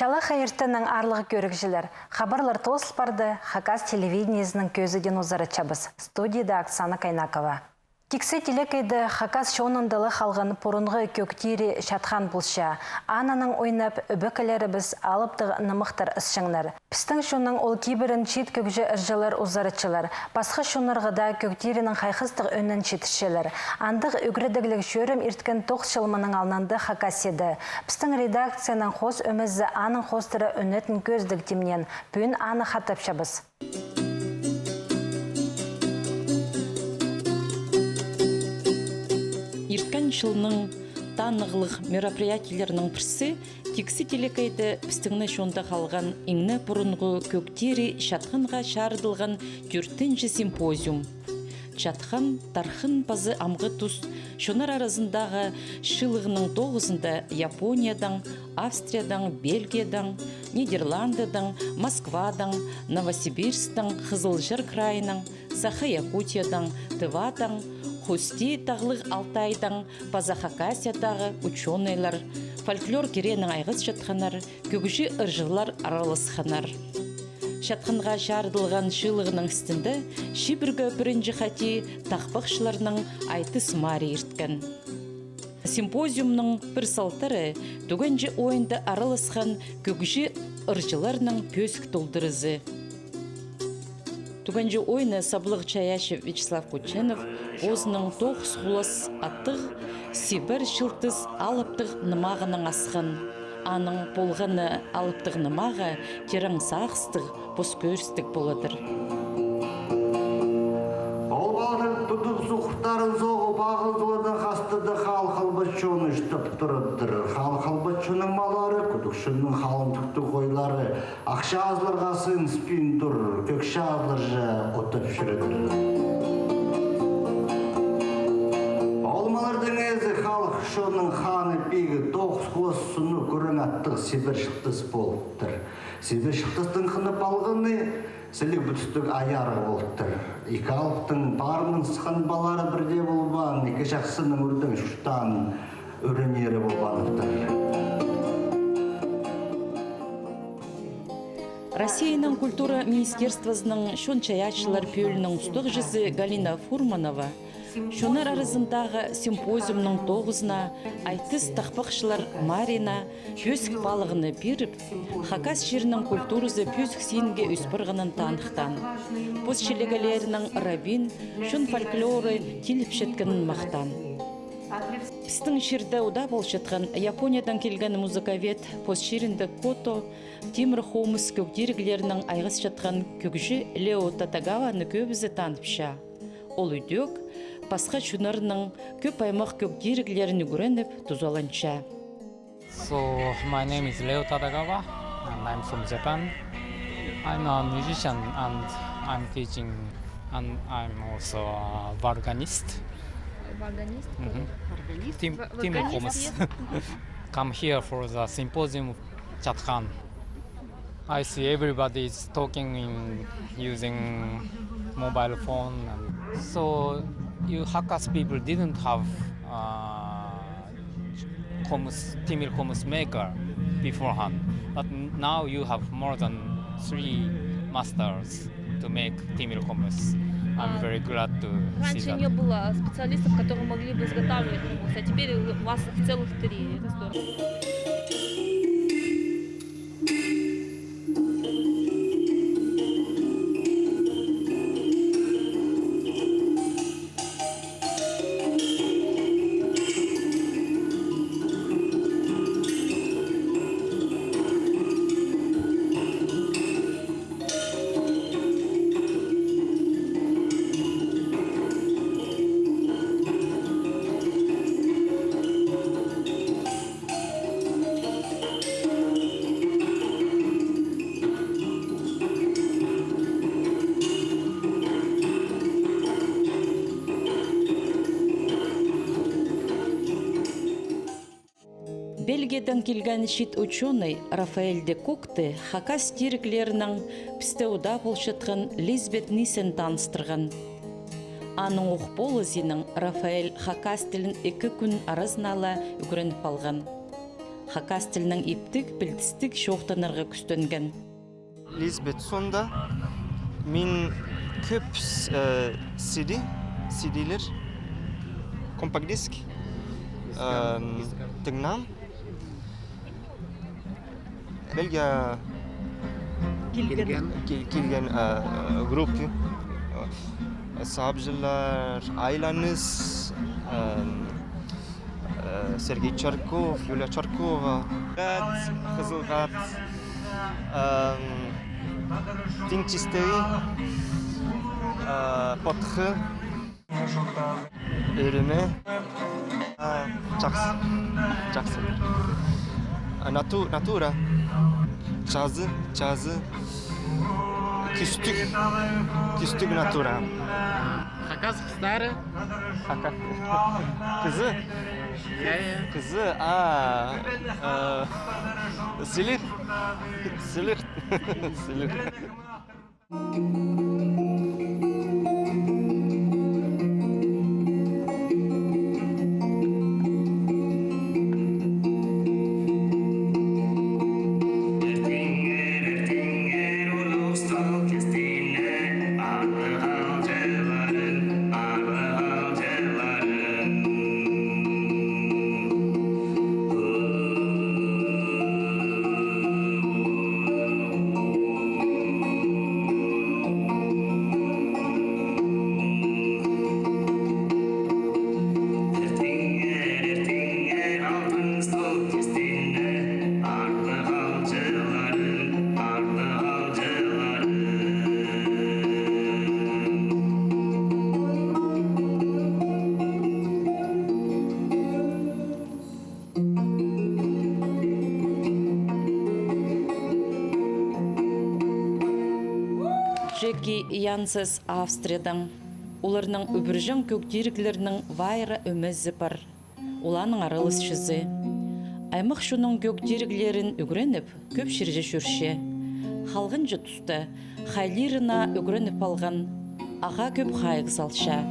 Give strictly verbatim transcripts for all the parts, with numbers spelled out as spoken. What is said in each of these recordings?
Чалахай иртеннең, аарлығ кӧрігҷілер. Хабарлар тоозыл парды, Хакас телевидениезінің кӧзідиин узаратчабыс. Студияда Оксана Кайнакова. Тиксі Тилекейде хакас чонында ла халған пурунғы кӧг тири чатхан полча. Аннаң ойнап, ӧбекелерібіс алыптығ нымахтар ысчаңнар. Пістің чонның ол кибірін чиит кӧгҷі ырҷылар узаратчалар. Пасха чоннарға даа кӧг тирінің хайхастығ ӧнін читірчелер. Андағ ӱгредігліг чӧрім ирткен тоғыс чыл мының алнында Хакасияда. Пістің редакцияның хоос ӧмезі аның хоостыра ӱнетін кӧзідіг тимнеен. Пӱӱн аны хатапчабыс. Ирткен чылның танығлығ мероприятиелерінің пірсі — Тиксі Тилекейде пістің чонда халған иң не пурунғы кӧг тири чатханға чарыдылған тӧртінҷі симпозиум. Чатхан, тархын паза амғы тус чоннар аразындағы чыылығның тоғызында Япониядаң, Австриядаң, Бельгиядаң, Нидерландыдаң, Москвадаң, Новосибирсктің, Хызылчар крайынаң, Саха Якутиядаң, Тывадаң, Хусти Тағлығ Алтайдаң паза Хакасиядағы учёныйлар, фольклор киренің айғасчатханнар, кӧгҷі ырҷылар араласханнар. Чатханға чарыдылған чыылығның істінде чибіргі пірінҷі хати тахпахчыларның айтыс-марии ирткен. Симпозиумның пір салтары — тӱгенҷі ойында араласхан кӧгҷі ырҷыларның пӧзік толдыразы. Тӱгенҷі ойны саблығ чайаачы Вячеслав Кученов позының «Тоғыс хулас» аттығ «Сибір чылтыс» алыптығ нымағынаң асхан. Аның полған на алыптығ нымағы тирең сағыстығ, пос кӧрістіг поладыр. Ол паланың тудып, сухтарын соғып, ағылдылардан хастырды, хал халбачоны ӱстеп турадыр. Хал халбачоның маллары кудукчының халын тӱктіг хойлары. Ах чазыларға сыйынып тур, кӧк чазыларға отап чӧредір. Ол малларның ээзі, халых чонның ханы, пигі, тоғыс хулас сыны, кӱрең аттығ Сибір чылтыс полыптыр. Сибір чылтыстың хынып алғаны сіліг пӱдістіг айарғы полыптыр. Ікі алыптың парының сыххан палалары пірдее полбаан, ікі чахсының ӱрдең чуртаан ӱреннері полбаандыр. Россияның культура министерствозының чон чайаачылар пӧлиинің устағҷызы Галина Фурманова чоннар аразындағы симпозиумның тоғызына айтыс-тахпахчылар марина пӧзік палығны пиріп, хакас чирінің культуразы пӧзік синге ӧс парғанын таныхтаан. Пос чилегелерінең ырабин, чон фольклоры тиліпчеткенін махтаан. Пістің чирде удаа полчатхан Япониядаң килген музыковед, пос чирінде кото, тимір хомыс кӧг тиріглерінең айғасчатхан кӧгҷі Лео Татагаваны кӧбізі таныпча. Ол идӧк пасха чоннарның кӧп аймах кӧг тиріглерін ӱгреніп, тузаланча. So, my name is Leo Tadagawa, and I'm from Japan. I'm a musician and I'm teaching, and I'm also a varganist. Varganist? Мгм. Тим-, Тимір хомыс. Come here for the symposium of Chatkan. I see everybody is talking in using mobile phone. And so you Hakas people didn't have uh, хомыс, тимір хомыс maker beforehand, but now you have more than three masters to make тимір хомыс. I'm very glad to see that. Раньше не было специалистов, которые могли бы изготавливать хомыс, а теперь у вас их целых три. Это здорово. Бельгиядаң килген чиит учёный Рафаэль де Кокты хакас тиріглерінең пісте удаа полчатхан Лизбет Нисен таныстырған. Аның ох полызынаң Рафаэль хакас тілін ікі кӱн аразына ла ӱгреніп алған. Хакас тілінең иптіг, пілдістіг чоохтанарға кӱстенген. Лизбет Сонда. Мин кӧп, э, си ди, си дилер, компакт-диск, эм, тыңнаам. Бельгия килген, кил-, килген, э, группа, э, Сабзылар, Айланыс, эм, э, Сергей Чарков, Юлия Чаркова. Хат, Хызыл хат, эм, Тиң чистеги, э, Потхы. Ӧріме. А, чахсы. Чахсы. А, нату-, натура. Чазы, чазы. Кӱстіг. Кӱстіг натура. Хакас хыстары. Хака-, кізі? Я, я. Кізі, а, э, сіліг. Сіліг. Сіліг. Джеки Янсес Австриядаң. Оларның ӱбірҷең кӧг тиріглерінің вайра ӧмезі пар. Ол аның араласчызы. Аймах чонның кӧг тиріглерін ӱгреніп, кӧп чирҷе чӧрче. Халғанҷы туста хайлирына ӱгреніп алған ағаа кӧп хайығ салча.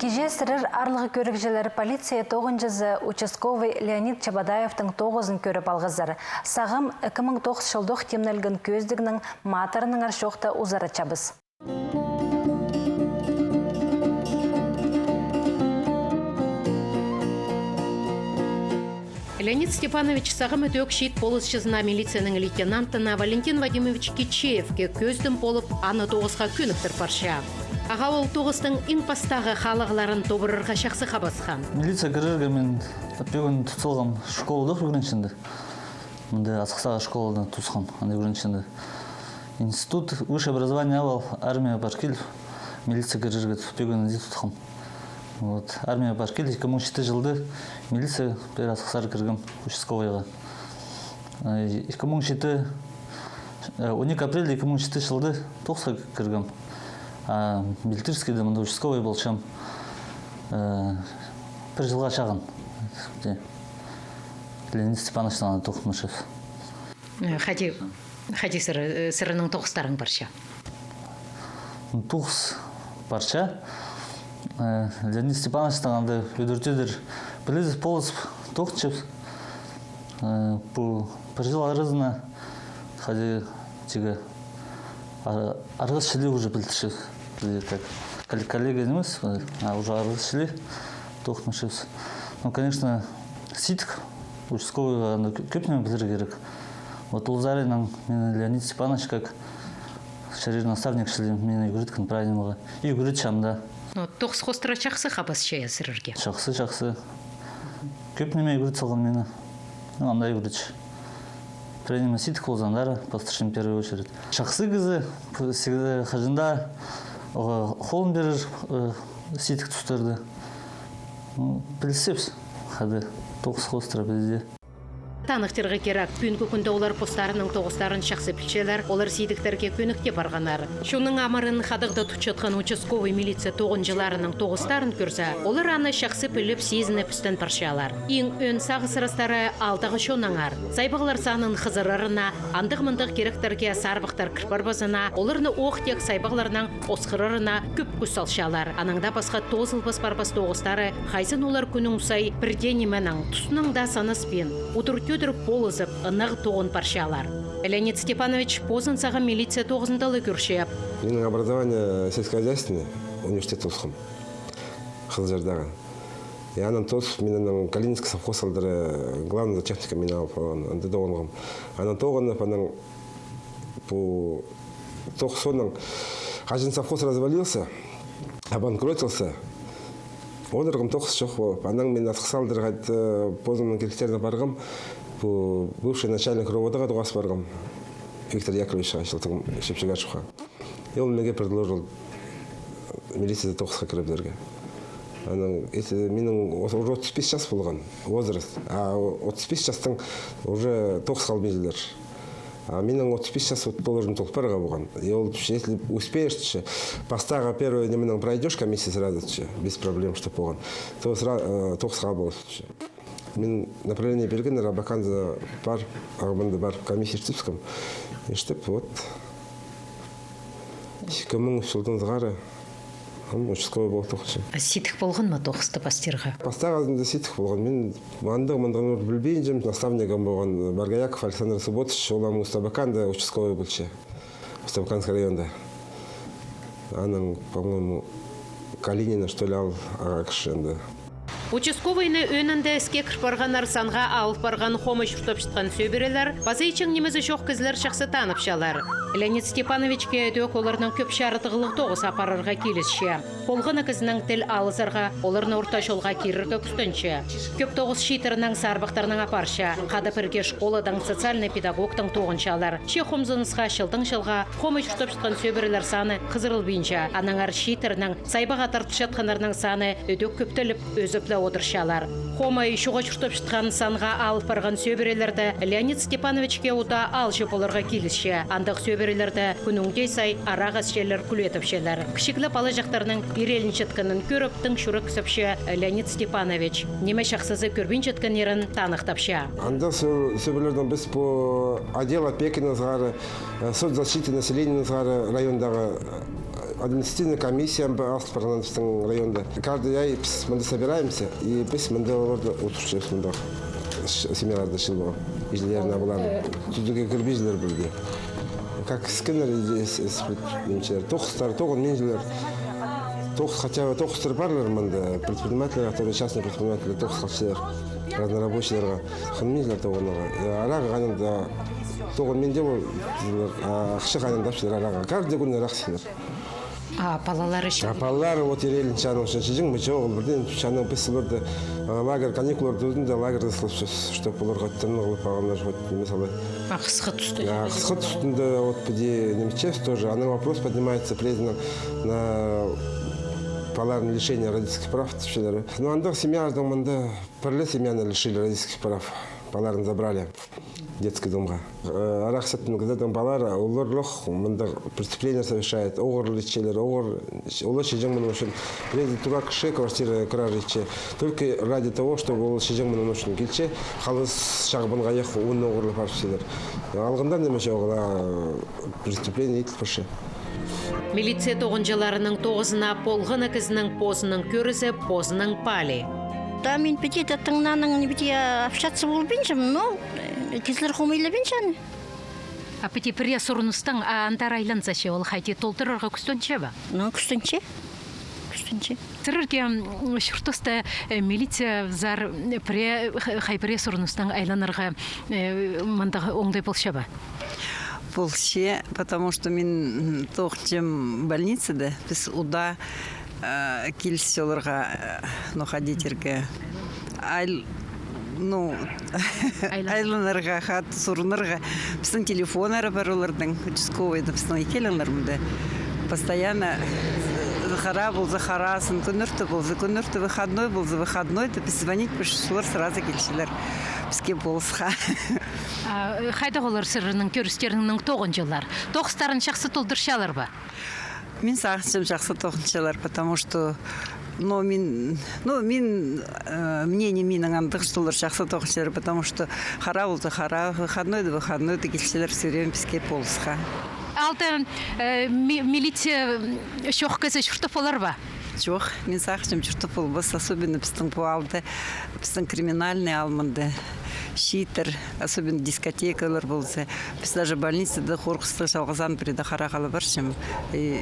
Кичее сірер, аарлығ кӧрігҷілер, полиция тоғынҷызы участковый Леонид Чебодаевтің тоғызын кӧріп алғазар. Сағам ікі муң тоғыс чылдох тимнелген кӧзідігнің матырынаңар чоохты узаратчабыс. Леонид Степанович сағам ідӧк чиит полысчызына, милицияның лейтенантына Валентин Вадимович Кичеевке кӧзідім полып, аны тоғысха кӧніктір парча. Ағаа ол тоғыстың иң пастағы халығларын тобырарға чахсы хабасхан. Милиция кірерге мин пӱӱн тут салғам школада ӱгренчем. Мында Асхыстағы школада тутхам, анда ӱгренчем. Институт, высшее образование алып, армияа пар кил, милиция кірерге пӱӱн анда тутхам. Вот, армияа пар кил, ікі муң читі чылда милиция пеер Асхыстар кіргем участковыйға. Э, ікі муң читі, э, он ікі апрель ікі муң читі чылда тоғысха кіргем. А милицейскийде мында участковый полчам, э, пір чылға чағын. Леонид Степановичтең анда тоғынчабыс. Э, хайди, хайди сірер, э, сірернің тоғыстарың парча? Тоғыс парча. Э, Леонид Степановичтең анда ӱдӱр-тӧдір піліс полыс тоғынчабыс. Э, пу пір чыл аразына хайди тігі ар-, арғыс чіли уже пілдірчебіс. Как кол-, коллега нимес, а уже арғыс чіли тоғынчабыс. Ну, конечно, сидік, участковыйға анда кӧ-, кӧп ниме пілдірерге кирек. Вот ол саринаң мині Леонид Степанович как чарир наставник чіли мині ӱгреткен правильно. Ӱгретче анда. Ну, тоғыс хоостыра чахсы хабасча сірерге? Чахсы, чахсы. Кӧп ниме ӱгрет салған мині. Ну, анда ӱгретче. Пірее ниме сидік полза, андар пастырчам в первую очередь. Чахсы кізі, пу-, всегда хаҷан даа оға холын пирер, э, сидік тустарда. Ну, пілісчебіс, хайди, тоғыс хоостыра пілзе. Таныхтирға кирек, пӱӱнгі кӱнде олар постарының тоғыстарын чахсы пілчелер, олар сидіктерге кӧнікті парғаннар. Чонның амырын хадағда тутчатхан участковый милиция тоғынҷыларының тоғыстарын кӧрзе, олар аны чахсы піліп, сизініп, істен парчалар. Иң ӧӧн сағыс сырастары аалдағы чоннаңар. Сайбағлар санын хызырарына, андағ-мындағ киректерге сарбахтар кір парбазына, оларны ох тек сайбағларнаң осхырарына кӧп кӱс салчалар. Анаң даа пасха тоозылбас-парбас тоғыстары, хайзын олар кӱннің сай пір дее нименең, туснаң даа санаспин, удур-тӧдір полызып, ынағ тоғын парчалар. Леонид Степанович позын сағам милиция тоғызында ла кӧрче. Минің образование сельскохозяйственный, университет тоосхам Хызылчардағы. И анаң тоос, мині анаң Калининский совхоз алдыра, главный зоотехникум мині алып алған, анда тоғынғам. Анаң тоғынып, анаң пу тоғыс соонаң, хаҷан совхоз развалился, обанкротился, одырғам тоғыс чох полып. Анаң мин Асхыс аалдарға, э, позымның киректеріне парғам, пу бывший начальник РОВД-ға тоғас парғам, Виктор Яковлевичке, Чылтығ Чепчегашевха. И ол меге предложил милицияда тоғысха кіріп пирерге. Анаң, если минің уже отыс пис час полған возраст, а отыс пис частаң уже тоғысха албинчалар. А минің отыс пис час вот положено толып парарға полған. И ол, если успеешь, че, пастағы первый нименең пройдёшь комиссия сразу, че, без проблем, чтоб полған, то сра-, э, тоғысха алып аласың, че. Мин направление пиргеннер, Абаканда пар, Ағбанда пар, комиссия иртібіскем. Иртіп, вот, ікі муң ӱс чылдаң сығара, ам, участковый полып тоғынчам. А сидік полған ма тоғысты пастирға? Пастағызында сидік полған. Мин андағ-мындағ ныр пілбинчем, наставнигім полған Боргояков Александр Субботович, ол ам Усть-Абаканда участковый полча. Усть-Абаканский районда. Анаң, по-моему, Калинина, что ли, аал, ағаа кірче анда. Участковыйны ӧӧнінде іске кір парғаннар санға алып парған Хомай чуртапчатхан сӧбірелер, паза итчең нимезі чох кізілер чахсы танапчалар. Леонид Степановичке ідӧк оларнаң кӧп чарыдығлығ тоғыс апарарға килісче. Полған на кізінең тіл алызарға, оларны орта чолға кирерге кӱстенче. Кӧп тоғыс чииттернең, сарбахтарнаң апарча. Хада пірге школадаң, социальный педагогтаң тоғынчалар. Че хомзынысха, чылдаң чылға Хомай чуртапчатхан сӧбірелер саны хызырылбинча. Аннаңар чииттернең, сайбағ адартчатханнарның саны ідӧк кӧптеліп, ӧзіп ле одырчалар. Хомай чуға чуртапчатхан санға алып парған сӧбірелерде Леонид Степановичке удаа аалҷы поларға килісче. Андағ сӧбірелерде кӱннің дее сай арағас чииллер кӱлетіпчелер. Кічіг ле палаҷахтарның ирееленчеткенін кӧріп, тың чӱрексіпче Леонид Степанович. Ниме чахсызы кӧрбинчеткеннерін таныхтапча. Андағ сӧ-, сӧбірелердең піс пу отдел опекинаң сығара, э, соцзащиты населениенаң сығара, райондағы, э, административный комиссия пу алып парған пістің районда. Каждый ай піс мында собираемся, и піс мында оларды одыртчабыс, мында ш-, семьяларды чыылып алып, иҷелерін, абаларын. Тӱзіге кірбинчелер пірдее. Как іскеннер, иди іс-, іс-, нимелер, тоғыстар, тоғынминчалар. Тоғыс, хотя бы тоғыстар парлар мында, предприниматели, которые частный предприниматели тоғыс халчалар, разнорабочийлерге. Хынминчалар тоғынарға. Э, арағ хайдаң даа, тоғын мин дее ол, а ахча хайдаң даа апчалар арағға. Каждый кӱн арағ ісчелер. А палалары? А палалары вот ирееленче, аның ӱчӱн чиҷең ма чоғыл, пірдее чаның піс оларды, э, лагерь, каникуллар тузында лагерьге салыпчабыс, чтоб оларға тынығ полып алғаннар, хоть ниме салай. А хысхы туста? А хысхы тустында вот піди ниме итчебіс тоже. Анаң вопрос поднимается, пірезінең, на палаларны лишение родительских прав тіпчелер. Ну, андағ семьялардаң мында пір ле семьяны лишили родительских прав. Палаларын забрали детский домға. Э, арағ ісчеткен кізілернің палалары, олар лох мындағ преступление совершает, оғырлар итчелер, оғыр, олар чиҷең мының ӱчӱн. Пірезі турар кізі квартира кірер итче. Только ради того, чтобы ол чиҷең мының ӱчӱн килче, халыс чағбынға еху, ууны оғырлап парып ісчелер. Алғанда ниме чоғыл, а преступление итіл парча. Милиция тоғынҷыларының тоғызына полған на кізінің позының кӧрізі, позының палі. Да, мин піди дее тыңнаның, піди, а, общаться полбинчам, но, э, кізілер хомайлабинча аны. А піди пірее сурыныстаң, а андар айланза че, ол хайди, толдырарға кӱстенче ба? Ну, кӱстенче. Сірерге, м, чуртаста, э, милициязар, э, пірее, х-, хай пірее сурыныстаң айланарға, э, мындағ оңдай полча ба? Полча, потому что мин, м, тоғынчам больницада, піс удаа, э, килісче оларға, э, ну, ходить ирге. Айл-, ну, айланарға, хат сурынарға. Пістің телефоннары пар олардың, участковыйда, пістің ікӧлеңнер мында. Постоянно, э, хараа полза, хараасын, кӱнӧрте полза, кӱнӧрте, выходной полза, выходной, тіп піс звонить полча, олар сразу килчелер піске полысха. А, э, хайдағ олар сірернің кӧрістеріңнің тоғынҷылар? Тоғыстарын чахсы толдырчалар ба? Мин сағынчам, чахсы тоғынчалар, потому что, ну, мин, ну, мин, э, мнение минің андағ, что олар чахсы тоғынчалар, потому что хараа полза хараа, выходной да, выходной да килчелер всё время піске полысха. Аалда, э, ми-, милиция, м, чох кізі чуртап полар ба? Чох, мин сағынчам, чуртап полбас, особенно пістің пу аалда, пістің криминальный аал мында, чииттер, особенно дискотекалар полза. Піс даже больницада хорғыстығ чалғызаан пірееде харағ ала парчам. И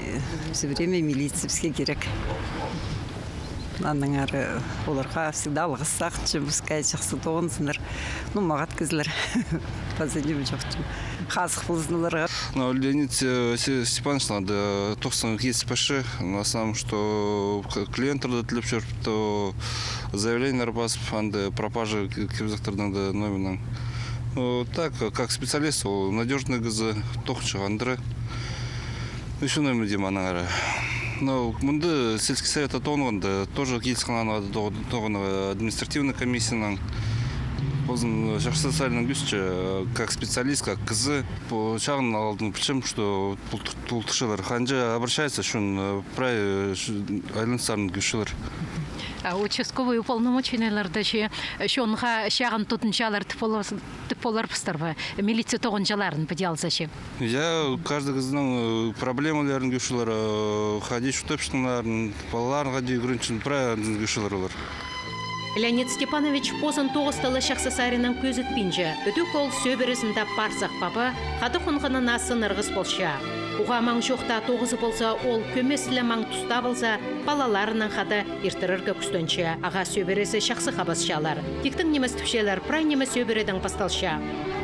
всё время милиция піске кирек. Аннаңар оларға всегда алғыс сағынчам, пускай чахсы тоғынзыннар. Ну, мағат кізілер. Паза ниме чох. Хазых ползын оларға. Ну, Леонид, э, Се-, Степанович, надо, э, тоғыстаң киліс парча. На самом, что к-, клиенттарны тілеп чӧр, то заявлениелер пазып, анда пропажа к-, кибізектернің дее номернең. Ну, так, э, как специалист, ол надёжный кізі, тоғынча андыра. Ещё номер дим аннаңар. Ну, мында сельский совет тоғынғанда, тоже киліскен аннаңар тоғы-, тоғынарға административный комиссияның. Позын, э, чахсы сариннаң кӧрче, э, как специалист, как кізі. Пу чағын алдын пілчем, что пултырчалар. Ханҷа обращается, чон, э, прай, э, айланыстарын кӧрчелер. А участковый уполномоченныйлар даа че, э, чонға чағын тудынчалар тіп полар, тіп поларбыстар ба? Милиция тоғынҷыларын піди алза че. Я, каждый кізінің, э, проблемаларын кӧрчелер, э, хайди чуртапчатханнарын, палаларын хайди ӱгренчеткен, прай андағ кӧрчелер олар. Леонид Степанович позын тоғыста ла чахсы сариннаң кӧзітпинче. Ідӧк ол сӧбірезінде парсах паба, хада хонғанына сынырғыс полча. Уғаа маң чохта тоғызы полза, ол кӧмес ле маң туста полза, палаларынаң хада иртірерге кӱстенче. Ағаа сӧбірезі чахсы хабасчалар. Тиктең нимес тіпчелер, прай ниме сӧбіредең пасталча.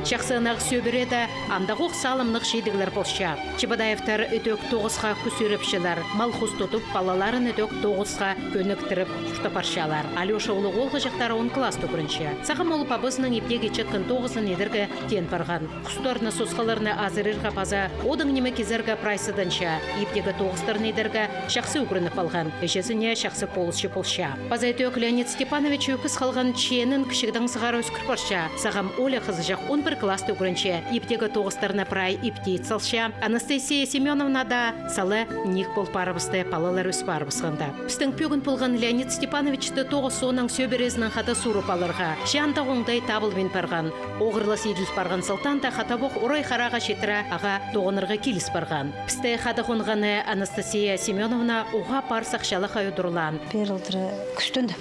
Чахсы ынағ сӧбіреде андағох салымнығ чидіглер полча. Чебодаевтар ідӧк тоғысха кӱс ӱрепчелер, мал-хус тудып, палаларын ідӧк тоғысха кӧніктіріп чуртап парчалар. Алёша улуғ оолғыҷахтары он класста ӱгренче. Сағам ол пабазының иптіг итчеткен тоғызын идерге теен парған. Хустарны, сосхаларны азырирға паза одың ниме кизерге прай сыданча. Иптігі тоғыстарны идерге чахсы ӱгреніп алған. Іҷезіне чахсы полысчы полча. Паза ідӧк Леонид Степанович ӧкіс халған чиинін кічігдең сығара ӧскір парча. Сағам Оля хызыҷах он пір класста ӱгренче. Иптігі тоғыстарны прай ипти ит салча. Анастасия Семёновна даа сала ниик пол парыбысты, палалар ӧс парыбысханда. Пістің пӧгін полған Леонид Степановичті тоғыс соонаң сӧбірезінең хада сурып аларға че андағ оңдай табылбин парған. Оғырлас иділ парған сылтаанда хатабох орай-харааға читіре ағаа тоғынарға киліс парған. Пісті хада хонғаны Анастасия Семёновна уғаа парсах чалахай удурлаан. Пеер олтыра кӱстеніп,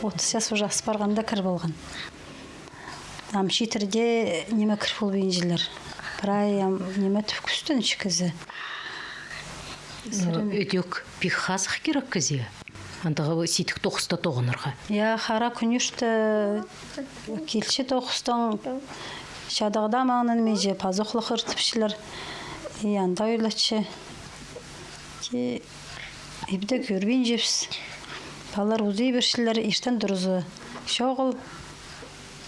отыс час уже ас парғанда кір полған. Ам чииттерде ниме кір полбинчалар. Прай ам ниме тіп кӱстенче кізі. Ідӧк пик хазых кирек кізее. Андағ сидік тоғыста тоғынарға. Я, хара кӱнӧрте килче тоғыстаң, чадығда маңнанминча, пазох ла хыртыпчалар. И анда ойлатча. Че ибде кӧрбинчебіс. Палалар узай пирчелер, иртен турызы чоғыл.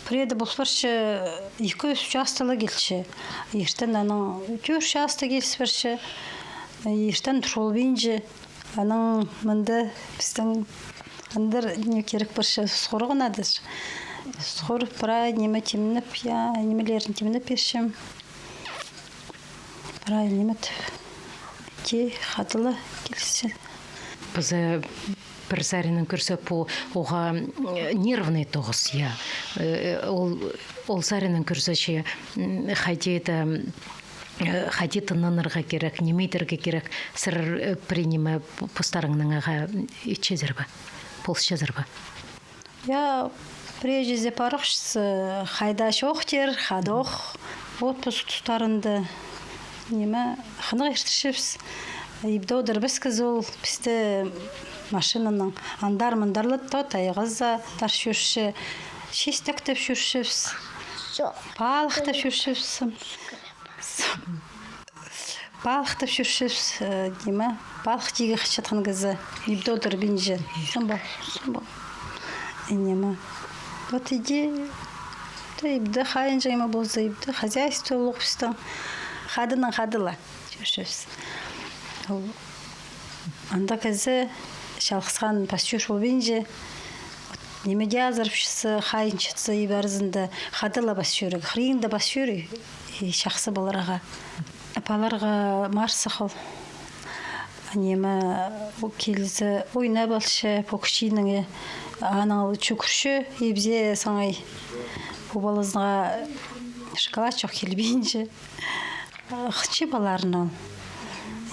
Пірееде пол парча, ікі-ӱс часта ла килче. Иртен анаң тӧрт часта киліс парча. Иртен тур полбинча. Анаң мында пістің андыр ниме кирек парча, сухарь надо. Сухарь, прай ниме тимнеп, я, нимелерін тимнеп пирчем. Прай ниме тіп. Ти хатыла килісче. Паза пір саринаң кӧрзе, пу уғаа, м, нервный тоғыс, я. Э, ол, ол саринаң кӧрзе че, м, хайди-да, э, хайди тынанарға кирек, ниме идерге кирек, сірер, э, пір ниме п-, постарыңнаң ағаа итчезер бе? Полысчазар ба? Я, пірее чізе парыбысча, хайда чоохтир, хадох, отпуск тустарында, ниме, хынығ иртірчебіс. Ибде одырбас кізі ол пісті машинанаң андар-мындар ла то тайғаза тартып чӧрче, чистектеп чӧрчебіс, палыхтап чӧрчебіс. Палыхтап чӧрчебіс, э, ниме, палых тирге хынчатхан кізі ибде одырбинча. Сым пол, сым пол. Э, ниме. Вот иди, то ибде хайынҷа ниме полза, ибде хозяйство улуғ пістің. Хадынаң хадыла чӧрчебіс. Ол анда кізі чалғысхан пасчы полбинча. Ниме дее азырапчазы, хайынчазы иб аразында хадыла пас чӧрерге, хыринда пас чӧрер, и чахсы поларға. Паларға марсых ол. Ниме, ол килзе, ойнап алча, пу кічіг ниме, анаң ол чӱгӱрче, ибзе саңай. Пу палазынға шоколад чох килбинче. Хынча паларынаң.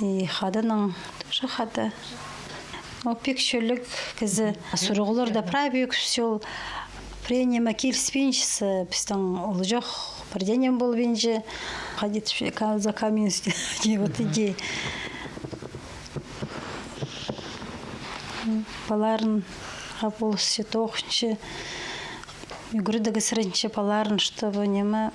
И хадынаң тоже хада. Ол пик чӧлік кізі. Сурығларда прай пӧгіс ол. Пірее ниме киліспинчезі, пістің ол чох, пірдеңе полбинча. Хайди тіпче, ка-, за каменность, вот иди. Паларынға полысча, тоғынча. Ӱгредіг ысырынча паларын, чтобы ниме,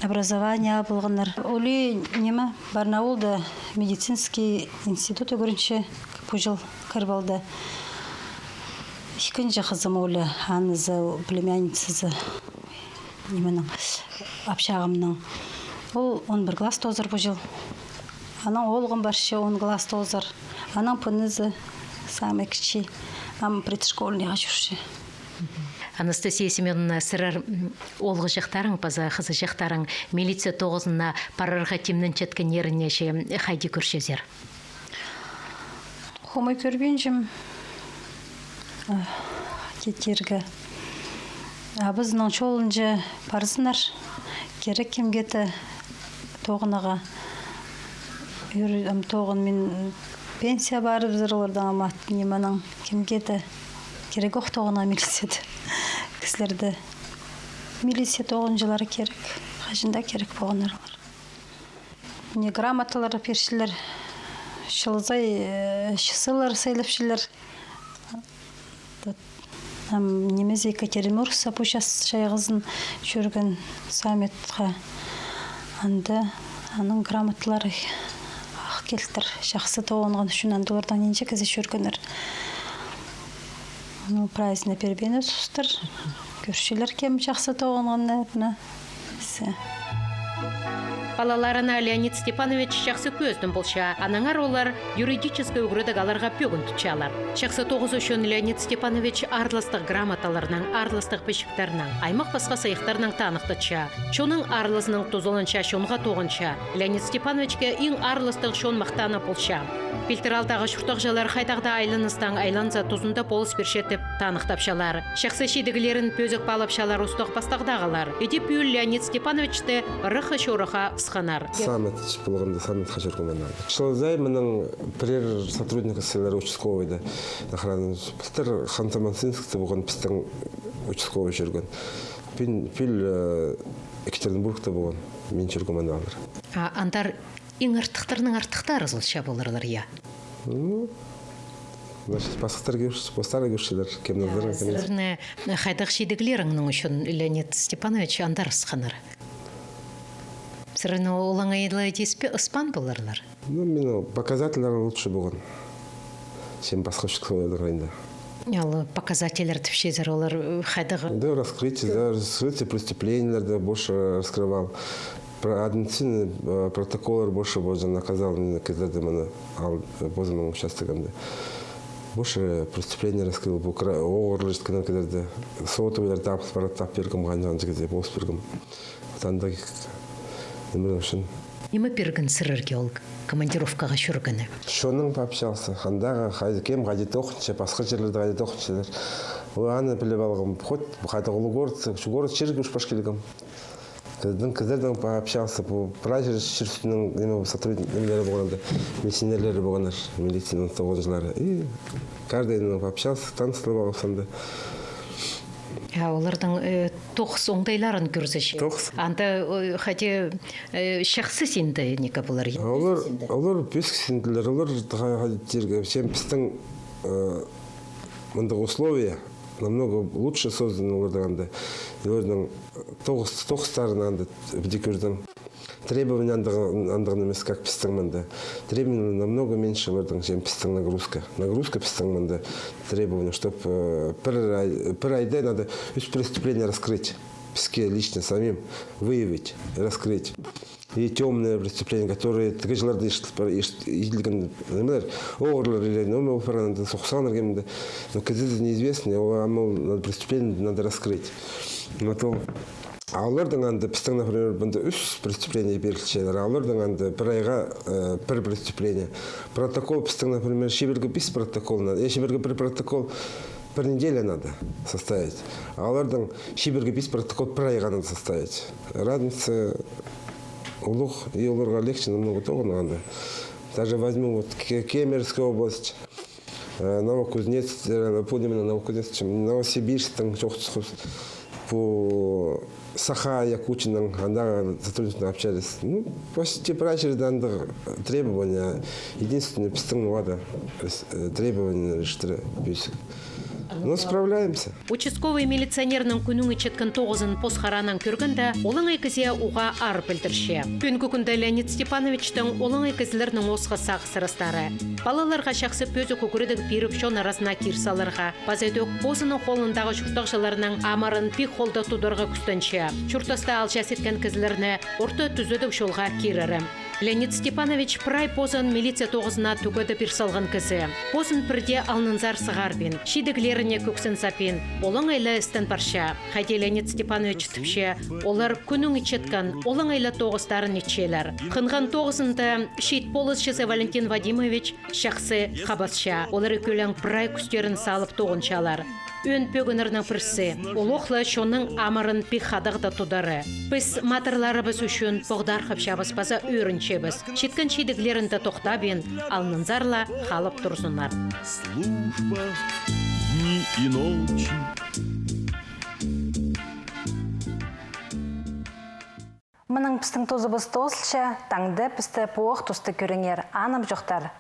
образование алып алғаннар. Оле ниме, Барнаулда медицинский институт ӱгренче, пу чыл кіріп алды. Ікінҷі хызым оле, анызы, племянницазы, нименің, апчағымның. Ол он пір класс тоозар пу чыл. Анаң оолғым парча, он класс тоозар. Анаң пынызы самый кічіг, ам предшкольныйға чӧрче. Анастасия Семёновна, сірер, м, оолғыҷахтарың паза хызыҷахтарың милиция тоғызына парарға тимненчеткеннерін че хайди кӧрчезер? Хомай кӧрбинчем, а, тиирге. Абазының чолынҷа парзыннар, кирек кемге-де тоғынарға. Ӱр-, ам тоғын мин пенсия парыбызар, олардаң ам ат нименің кемге-де кирек ох тоғынарға милицияда кізілерді. Милиция тоғынҷылары кирек, хаҷан даа кирек полғаннар олар. Мына грамоталар пирчелер, чылзай, э, чысылар сыйлапчалар. Ам нимезі Екатеринбургта пу час чайғызын чӧрген саммитха. Анда аның грамоталары ах килтір, чахсы тоғынған ӱчӱн анда олардаң нинҷе кізі чӧргеннер. Ну, праздник пирбеен сустар. Кӧрчелер кем чахсы тоғынған, наверное. Палаларына Леонид Степанович чахсы кӧзідім полча, аннаңар олар юридический ӱгредіг аларға пӧгін тутчалар. Чахсы тоғызы ӱчӱн Леонид Степанович аарластығ грамоталарнаң, аарластығ пічіктернең, аймах пасха сыйыхтарнаң таныхтатча. Чонның аарлазынаң тузаланча, чонға тоғынча. Леонид Степановичке иң аарластығ чон махтааны полча. Пилтір аалдағы чуртағҷылар хайдағ даа айланыстаң айланза, тузында полыс пирче тіп таныхтапчалар. Чахсы чидіглерін пӧзік паалапчалар устағ-пастағдағылар. Іди пӱӱл Леонид Степановичті ыраххы чорыхха ысханнар. Саммит полғанда, саммитха чӧргем аны. Чылзай мының пірер сотрудник сілер участковыйда, охрана. Пілдір Ханты-Мансийскта полған пістің участковый чӧрген. Пӱӱл, э, Екатеринбургта полған. Мин чӧргем аны алар. А андар иң артыхтарның артыхтары ызылча поларлар, я? Ну, значит, пасхалар кӧр-, постары кӧрчелер, кем назар. Сірерні хайдағ чидіглеріңнің ӱчӱн Леонид Степанович андар ысханнар? Сірерні олаңай ла тиспе ыспаан поларлар? Ну, мин показательлер лучше полған, чем пасха участковыйларның крайында. Ал показательлер тіпчезер, олар, э, хайдағ? Да, раскрытие, да, раскрытие преступлениелерді больше раскрывал. Про административный, э, протоколлар больше позы наказал, мин кізілерді мына ал, э, позының участогында. Больше преступление раскрыл, бу кра-, оғырлар чіткеннер кізілерді. Сотовыйлар тап, аппарат тап пиргем, ханҷа-ханҷа кізее полыс пиргем. Вот андағ нимелер ӱчӱн. Ниме пирген сірерге ол командировкаға чӧргені? Чоннаң пообщался. Андағы хайди, кем хайди тоғынча, пасха чирлерде хайди тоғынчалар. Ол аны піліп алғам. Хоть хайдағ улуғ город, чу город чирге ӱс паш килгем. Кізілернең, кізілернең пообщался. Пу прай чир, чир ӱстӱнең ниме, сотрудник нимелері полғаннар, милиционерлері полғаннар, милицияның тоғынҷылары. И каждыйнаң пообщался, таныстырып алғам анда. Я, оларның, э, тоғыс оңдайларын кӧрзе чи. Тоғыс. Анда, э, хайди, э, чахсы синді, ниме полар. Олар, олар пӧзік синділер, олар тағаа хайди тирге, чем пістің, э, мындағ условия намного лучше созданы оларның анда. Оларның тоғыс, тоғыстарын анда піди кӧрдім. Требование андағ, андағ нимес, как пістің мында. Требование намного меньше оларның, чем пістің нагрузка. Нагрузка пістің мында, требование, чтоб, э, пір ай, пір айда надо ӱс преступление раскрыть. Піске лично самим выявить, раскрыть. И тёмные преступления, которые тігі чылларда ишіл-, иш-, иділген нимелер, оғырлар или, ну, ол парған анда соғысханнар кемде. Но кізі неизвестный, ол, ам ол надо преступление надо раскрыть. Вот ол. А оларның анда пістің, например, мында ӱс преступление пирілчелер, а оларның анда пір айға, э, пір преступление. Протокол пістің, например, чибіргі пис протокол надо, э, чибіргі пір протокол пір неделя надо составить. А оларның чибіргі пис протокол пір айға надо составить. Разница улуғ, и оларға легче намного тоғынарға анда. Даже возьму вот Ке-, Кемеровская область, э, Новокузнецк, э, пу ниме, Новокузнецк, чем Новосибирсктің, чоохтасхабыс, пу Саха Якутияның, анда сотрудниктермен общались. Ну, почти прай чирде андағ требование. Единственное, пістің ноға-да, э, требование решить пӧзік. Но справляемся. Участковый милиционернің кӱннің итчеткен тоғызын пос харанаң кӧргенде, олаңай кізее уғаа аар пілдірче. Пӱӱнгі кӱнде Леонид Степановичтің олаңай кізілернең осхас сағыс сырыстары. Палаларға чахсы пӧзік ӱгредіг пиріп, чон аразына кир саларға, паза ідӧк позының холындағы чуртағҷыларның амырын пик холда тударға кӱстенче. Чуртаста алҷаас иткен кізілерні орта тӱзедіг чолға кирерім. Леонид Степанович прай позын милиция тоғызына тӱгедіп пир салған кізі. Позын пірдее алнынзар сығарбин, чидіглеріне кӧксін саппин, олаңай ла істен парча. Хайди Леонид Степанович тіпче, олар кӱннің итчеткен олаңай ла тоғыстарын итчелер. Хынған тоғызында чиит полысчызы Валентин Вадимович чахсы хабасча. Олар ікӧлең прай кӱстерін салып тоғынчалар. Ӧӧн пӧгіннернің пірсі — олох ла чонның амырын пик хадағда тудары. Піс матырларыбыс ӱчӱн поғдархапчабыс паза ӧрінчебіс. Читкен чидіглерінде тохтабин, алнынзар ла халып турзыннар. Служба дни и ночи. Мының пістің тузыбыс тоозылча. Таңда пісті пу ох туста кӧріңер. Анымҷохтар,